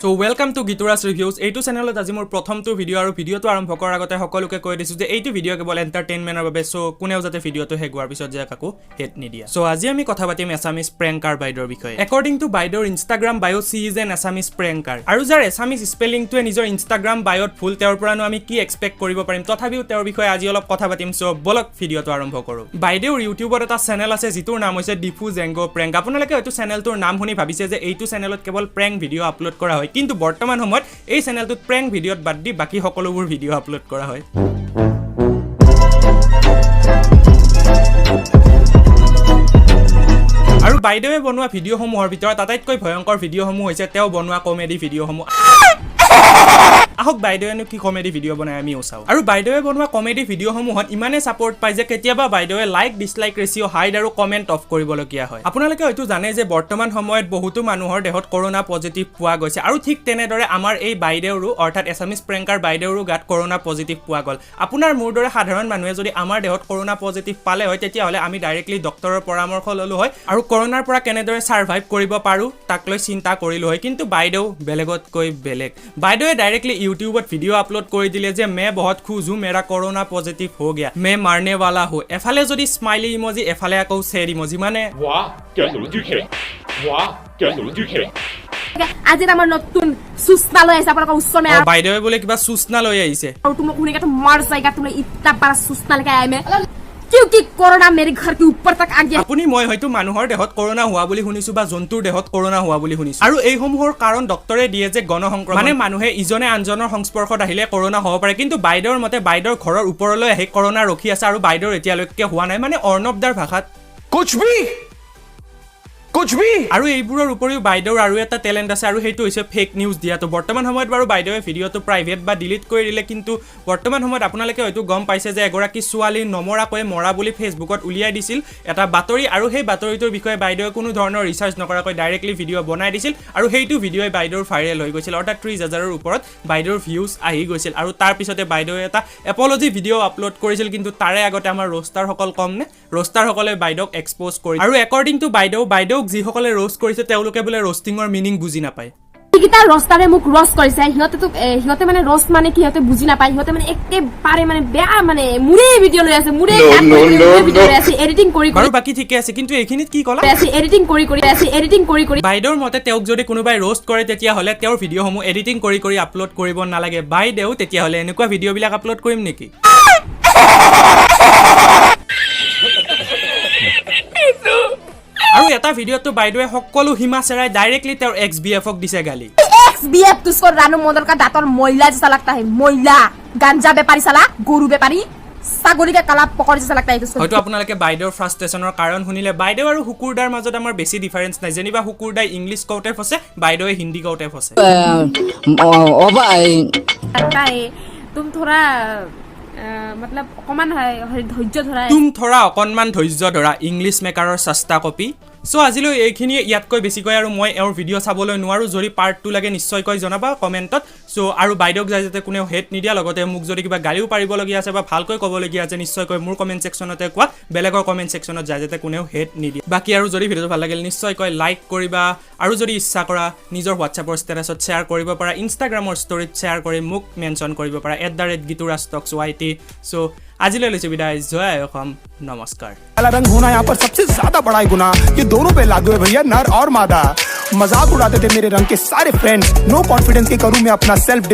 So welcome to Gituraj Reviews. এইটো চেনেলত আজি মোৰ প্ৰথমটো ভিডিঅ' আৰু ভিডিঅ'টো আৰম্ভ কৰাৰ আগতে সকলোকে কৈ দিছোঁ যে এইটো ভিডিঅ' কেৱল এণ্টাৰটেইনমেণ্টৰ বাবে। চ' কোনেও যাতে ভিডিঅ'টো শেষ হোৱাৰ পিছত যে কাকো হেট নিদিয়া। চ' আজি আমি কথা পাতিম এছামিজ প্ৰেংকাৰ বাইদেউৰ বিষয়ে। একৰ্ডিং টু বাইদেউৰ Instagram bio, she is an Assamese pranker. আৰু যাৰ এছামিজ স্পেলিংটোৱে নিজৰ ইনষ্টাগ্ৰাম বায়'ত ভুল, তেওঁৰ পৰানো আমি কি এক্সপেক্ট কৰিব পাৰিম? তথাপিও তেওঁৰ বিষয়ে আজি অলপ কথা পাতিম। চ' বলক, ভিডিঅ'টো আৰম্ভ কৰোঁ। বাইদেউৰ ইউটিউবত এটা চেনেল আছে, যিটোৰ নাম হৈছে ডিফু জেংগ প্ৰেংক। আপোনালোকে হয়তো চেনেলটোৰ নাম শুনি ভাবিছে যে এইটো চেনেলত কেৱল প্ৰেংক ভিডিঅ' আপলোড কৰা হয়, কিন্তু বৰ্তমান সময়ত এই চেনেলটোত প্ৰেংক ভিডিঅ'ত বাদ দি বাকী সকলোবোৰ ভিডিঅ' আপলোড কৰা হয়। আৰু বাইদেৱে বনোৱা ভিডিঅ'সমূহৰ ভিতৰত আটাইতকৈ ভয়ংকৰ ভিডিঅ'সমূহ হৈছে তেওঁ বনোৱা কমেডি ভিডিঅ'সমূহ। আহক, বাইদেৱেনো কি কমেডি ভিডিঅ' বনাই আমিও চাওঁ। আৰু বাইদেৱে বনোৱা কমেডি ভিডিঅ'সমূহত ইমানেই ছাপৰ্ট পায় যে কেতিয়াবা বাইদেৱে লাইক ডিছলাইক ৰেচিঅ' হাইড আৰু কমেণ্ট অফ কৰিবলগীয়া হয়। আপোনালোকে হয়তো জানে যে বৰ্তমান সময়ত বহুতো মানুহৰ দেহত কৰোণা পজিটিভ পোৱা গৈছে আৰু ঠিক তেনেদৰে আমাৰ এই বাইদেউৰো, অৰ্থাৎ এছামিজ প্ৰেংকাৰ বাইদেউৰো গাত কৰোণা পজিটিভ পোৱা গ'ল। আপোনাৰ মোৰ দৰে সাধাৰণ মানুহে যদি আমাৰ দেহত কৰোণা পজিটিভ পালে হয়, তেতিয়াহ'লে আমি ডাইৰেক্টলি ডক্টৰৰ পৰামৰ্শ ল'লোঁ হয় আৰু কৰোণাৰ পৰা কেনেদৰে ছাৰ্ভাইভ কৰিব পাৰোঁ তাক লৈ চিন্তা কৰিলোঁ হয়। কিন্তু বাইদেউ বেলেগতকৈ বেলেগ। বাইদেৱে ডাইৰেক্টলি ইউটিউবত ভিডিঅ' আপলোড কৰি দিলে যে "मैं बहुत खुश हूँ, मेरा कोरोना पॉजिटिव हो गया, मैं मरने वाला हूँ"। এফালে যদি স্মাইলি ইমজি, এফালে আকৌ চেড ইমজি, মানে वाह क्या लॉजिक है, वाह क्या लॉजिक है! আজি এটা আমাৰ নতুন सूचना লৈ আহিছে আপোনালোকৰ ওচৰ में। অ, বাইদেৱে বোলে কিবা সূচনা লৈ আহিছে। और तुम लोग सुनेगा तो मर जाएगा तुम लोग। इतना बड़ा सूचना लेके आया मैं, क्योंकि कोरोना मेरे घर के ऊपर तक आ गया। আপুনি মই হয়তো মানুহৰ দেহত কৰোণা হোৱা বুলি শুনিছো বা জন্তুৰ দেহত কৰোণা হোৱা বুলি শুনিছো আৰু এইসমূহৰ কাৰণ ডক্তৰে দিয়ে যে গণসংক্ৰমণ, মানে মানুহে ইজনে আনজনৰ সংস্পৰ্শত আহিলে কৰোণা হ'ব পাৰে। কিন্তু বাইদেউৰ মতে বাইদেউৰ ঘৰৰ ওপৰলৈ আহি কৰোণা ৰখি আছে আৰু বাইদেউৰ এতিয়ালৈকে হোৱা নাই, মানে অৰ্ণৱ দাৰ ভাষাত कुछ भी, कुछ भी। আৰু এইবোৰৰ উপৰিও বাইদেউৰ আৰু এটা টেলেণ্ট আছে আৰু সেইটো হৈছে ফেক নিউজ দিয়াটো। বৰ্তমান সময়ত বাৰু বাইদেৱে ভিডিঅ'টো প্ৰাইভেট বা ডিলিট কৰি দিলে, কিন্তু বৰ্তমান সময়ত আপোনালোকে হয়তো গম পাইছে যে এগৰাকী ছোৱালী নমৰাকৈ মৰা বুলি ফেচবুকত উলিয়াই দিছিল এটা বাতৰি আৰু সেই বাতৰিটোৰ বিষয়ে বাইদেৱে কোনো ধৰণৰ ৰিচাৰ্চ নকৰাকৈ ডাইৰেক্টলি ভিডিঅ' বনাই দিছিল আৰু সেইটো ভিডিঅ'ই বাইদেউৰ ভাইৰেল হৈ গৈছিল, অৰ্থাৎ 30 হাজাৰৰ ওপৰত বাইদেউৰ ভিউজ আহি গৈছিল। আৰু তাৰপিছতে বাইদেৱে এটা এপলজি ভিডিঅ' আপলোড কৰিছিল। কিন্তু তাৰে আগতে আমাৰ ৰ'ষ্টাৰসকল কম নে? ৰ'ষ্টাৰসকলে বাইদেউক এক্সপ'জ কৰি আৰু একৰ্ডিং টু বাইদেউ, বাইদেউক যিসকলে ৰ'ষ্ট কৰিছে তেওঁলোকে বোলে ৰ'ষ্টিঙৰ মিনিং বুজি নাপায়। যিকেইটা ৰষ্টাৰে মোক ৰষ্ট কৰিছে, সিহঁতেতো সিহঁতে মানে ৰষ্ট মানে কি সিহঁতে বুজি নাপায়। সিহঁতে মানে একেবাৰে মানে বেয়া, মানে মোৰে ভিডিঅ' লৈ আছে, মোৰে No, no, no, video লৈ আছে, এডিটিং কৰি বাৰু কৰি বাকী ঠিকে আছে, কিন্তু এইখিনিত কি ক'লা? আছে, এডিটিং কৰি কৰি আছে, এডিটিং কৰি কৰি। বাইদেউৰ মতে তেওঁক যদি কোনোবাই ৰ'ষ্ট কৰে, তেতিয়াহ'লে তেওঁৰ ভিডিঅ'সমূহ এডিটিং কৰি কৰি আপলোড কৰিব নালাগে। বাইদেউ, তেতিয়াহ'লে এনেকুৱা ভিডিঅ'বিলাক আপলোড কৰিম নেকি? আৰু এটা ভিডিঅ'টো বাইদেৱে সকলো সীমা চেৰাই ডাইৰেক্টলি তেওঁৰ এক্স বি এফক দিছে গালি। एक्स बी एफ तुझको रानू मंडल का दांतों मैला जैसा लगता है, मैला गांजा व्यापारी, साला गोरु व्यापारी, ছাগলী का काला पकड़ जैसा लगता है तुझको। হয়তো আপোনালোকে বাইদেউৰ ফ্ৰাষ্ট্ৰেশ্যনৰ কাৰণ শুনিলে। বাইদেউ আৰু শুকুৰদাৰ মাজত আমাৰ বেছি ডিফাৰেঞ্চ নাই, যেনিবা শুকুৰদাই ইংলিছ কওঁতে ফচে, বাইদেৱে হিন্দী কওঁতে ফচে। लगता है तुम थोड़ा मतलब অকমান ধৈৰ্য ধৰা। তুম থৰা অকণমান ধৈৰ্য ধৰা, ইংলিছ মেকাৰৰ সস্তা কপি। চ' আজিলৈ এইখিনিয়ে। ইয়াতকৈ বেছিকৈ আৰু মই এওঁৰ ভিডিঅ' চাবলৈ নোৱাৰোঁ। যদি পাৰ্ট 2 লাগে, নিশ্চয়কৈ জনাবা কমেণ্টত। চ' আৰু বাইদেউক যাই যাতে কোনেও হেট নিদিয়া, লগতে মোক যদি কিবা গালিও পাৰিবলগীয়া আছে বা ভালকৈ ক'বলগীয়া আছে, নিশ্চয়কৈ মোৰ কমেণ্ট ছেকশ্যনতে কোৱা, বেলেগৰ কমেণ্ট ছেকশ্যনত যাই যাতে কোনেও হেট নিদিয়ে। বাকী আৰু যদি ভিডিঅ'টো ভাল লাগিল, নিশ্চয়কৈ লাইক কৰিবা আৰু যদি ইচ্ছা কৰা নিজৰ হোৱাটছএপৰ ষ্টেটাছত শ্বেয়াৰ কৰিব পাৰা, ইনষ্টাগ্ৰামৰ ষ্টৰীত শ্বেয়াৰ কৰি মোক মেনশ্যন কৰিব পাৰা @GiturajTalksYT। চ' আজিলৈ লৈছোঁ বিদায়। জয় আই অসম, নমস্কাৰ। काला रंग होना यहाँ पर सबसे ज्यादा बड़ा है गुनाह। ये दोनों पे लागू है भैया, नर और मादा। मजाक उड़ाते थे मेरे रंग के सारे फ्रेंड्स। नो कॉन्फिडेंस के करूं मैं अपना सेल्फ।